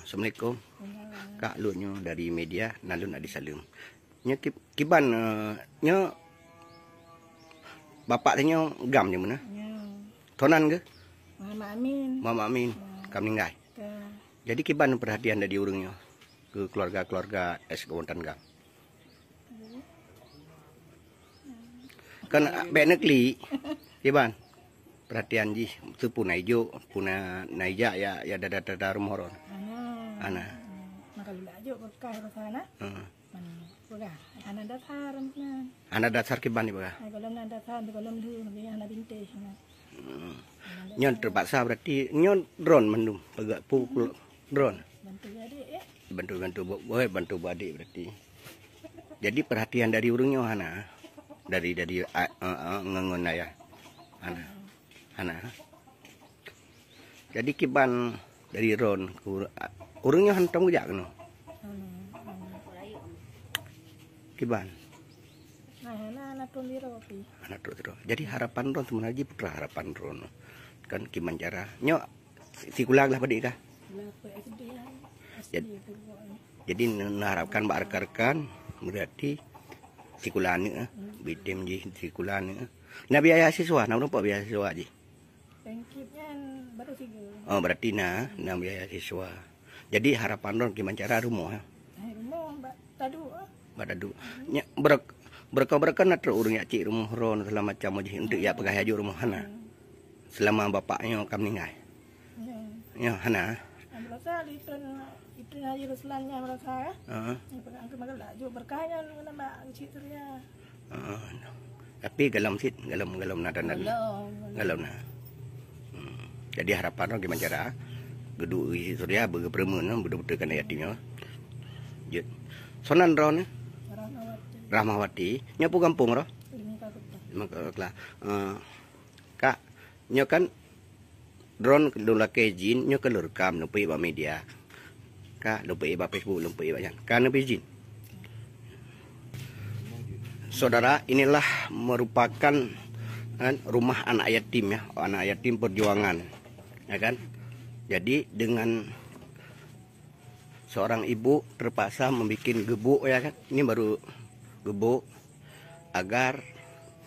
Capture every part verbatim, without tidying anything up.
Assalamualaikum. Kak, lôn nyoe dari media, nan lôn Adi Salem. Nyoe ki-, kiban, eh, nyoe bapak tanyoe GAM nyoe meunan? Ya. Tonan ke? Muhammad Amin. Muhammad Amin. Ya. Ka meninggai. Ka. Jadi kiban perhatian dari ureueng nyoe ke keluarga-keluarga ex kombatan GAM? Kan bèk neuklik, kiban. Perhatian jih, teupeue na ijok, peue na, na ijak ya, ya dada-dada rumoh ron. Ana. Ana. Maka lula jok berkah rasa na. Heeh. Mana? Peugah. Ana dasar na. Ana dasar kiban ni peugah. Ai, kalau na dasar, kalau lheueh, dia ana bintéh na. Hmm. Nyoe terpaksa berarti nyoe ron mandum peugah pukul ron. Bantu adik ya. Bantu-bantu bu-, buat bantu bu adik berarti. Jadi perhatian dari ureueng nyoe hana. Dari, dari a-, a-, a-, ngon, ngon ayah. Hana. Hana. Jadi kiban dari ron ke ur-, a-, ureueng nyoe hantom geujak keunoe. Kiban. Nah, hana, hana trok sidroe pi. Hana trok sidroe. Jadi harapan ron sebenarnya putra harapan ron. Kan kiban cara. Nyoe sikula lah padit kah? Lah, apa S D lah. Jad-, S D tu buat. Jadi, ne-, neuharapkan bak rekan-rekan, berarti sikula aneuk, eh. Hmm. Bitem jih sikula aneuk, eh. Na biaya siswa, na meureumpok biaya siswa jih? Pengkit nyan baru tiga. Oh, berarti na, na biaya siswa. Jadi, harapan ron kiban cara rumoh, eh. Eh, rumoh, bak tadu, eh. Bak tadu. Nya, berek-, bereka-bereka na trok ureueng yak cik rumoh ron, segala macam jih, untuk yak peugah aju rumoh, hana? Hmm. Selama bapak nyoe ka meninggai? Ya. Ya, hana. Nah, berasa di Tun, di Tun Haji Ruslan nyan berasa, ya. Heeh. Ya, pegang ke magelah. Juk berkah nyan kena bak Cik Surya. Heeh. Tapi galom sit, galom, galom na dan, dan. Galom, galom. Galom na. Hmm. Jadi harapan ron kiban cara geuduek Cik Surya beugeupeurumeun, beutôi-beutôi keuneuk yatim nyoe. Jeuet. Soe nan droeneuh? Rahmawati. Rahmawati. Nyoe peue gampông roh? Limong Kakla. Limong Kakla. Eh, Kak, nyoe kan droeneuh lôn lakèe izin, nyoe kan lôn rekam, lôn peuék bak media. Ka, lôn peuék bak Facebook, lôn peuék bak nyan. Ka neupeuizin. Saudara, inilah merupakan, kan, rumah anak yatim, ya, anak yatim perjuangan, ya kan. Jadi dengan seorang ibu terpaksa membuat gubuk, ya kan. Ini baru gubuk agar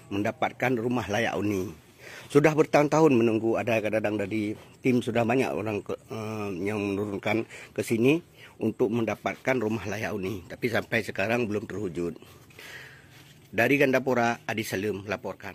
mendapatkan rumah layak huni. Sudah bertahun-tahun menunggu, ada kadang-kadang dari tim sudah banyak orang ke, eh, yang menurunkan ke sini untuk mendapatkan rumah layak huni. Tapi sampai sekarang belum terwujud. Dari Gandapura, Adi Salem melaporkan.